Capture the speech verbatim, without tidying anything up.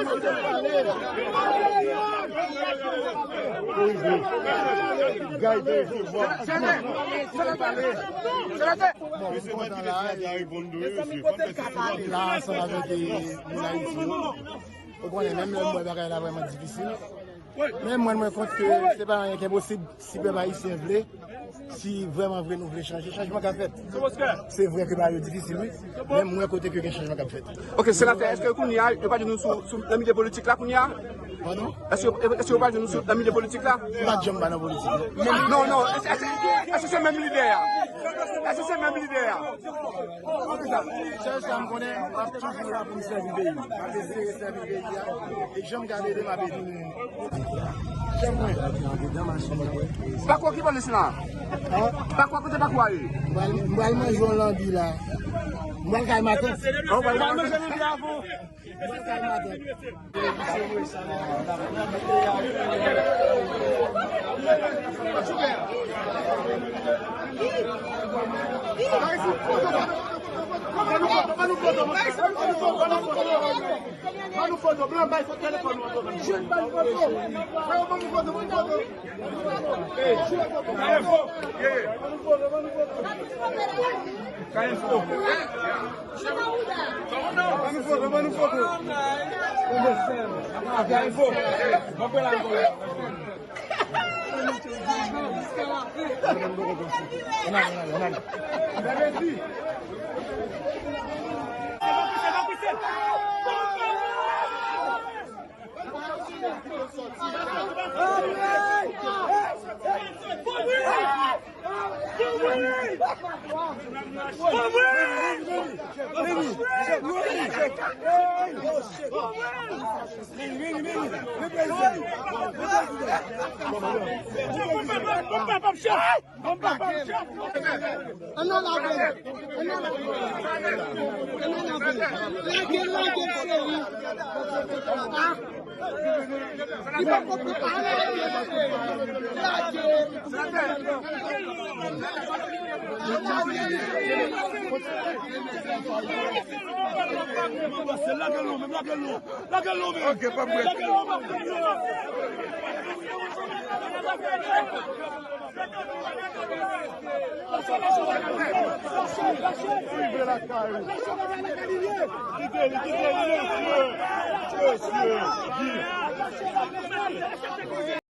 Bon, mwen kontan la, la ansanm avèk, eh, moun Ayiti yo. Ou konnen, menm lè m wè bagay la vrèman difisil. Men mwen, mwen kwè ke se pa anyen ki enposib si pèp ayisyen vle, si vrèman vre nou vle chanje, chanjman ka fèt. Se vre ke bagay yo difisil, wi. Men mwen kote ke gen chanjman k ap fèt. Ok, senatè, èske kounye a, yo pa di nou sou, sou, nan milye politik la kounye a? Pardon? Èske, èske yo pa di nou sou, nan milye politik la? M pa t janm pa nan politik, non. Non, non, èske, èske, èske se menm lide a? Èske se menm lide a? Sèl sa m konnen, m ap toujou la pou m sèvi peyi m. M ap eseye sèvi peyi a. E jan m ka ede, m ap ede. Chèf mwen. Pako ki bò l ye sila? Pako, kote Pako a ye? M pral, m pral manje yon lanbi la. M pral kay matant. Ou pral manje lanbi avan? M pral kay matant. Ban nou foto, blan, bay foto, telefòn nou an. Jwenn ban nou foto. Ban nou foto, ban nou foto. Ka enfo. Ban nou foto, ban nou foto. Ka enfo. Mwen pran la. Ann al avè l. Ann al avè l. Ann al avè l. Lage l, lage l, cheri. Ah. Li poko prepare. Lage l. Lage l non, men lage l non, men. Ok, pa m wè. Lage l non, men. Rive lakay ou. Kite li, kite li, mesye. Mesye, Guy.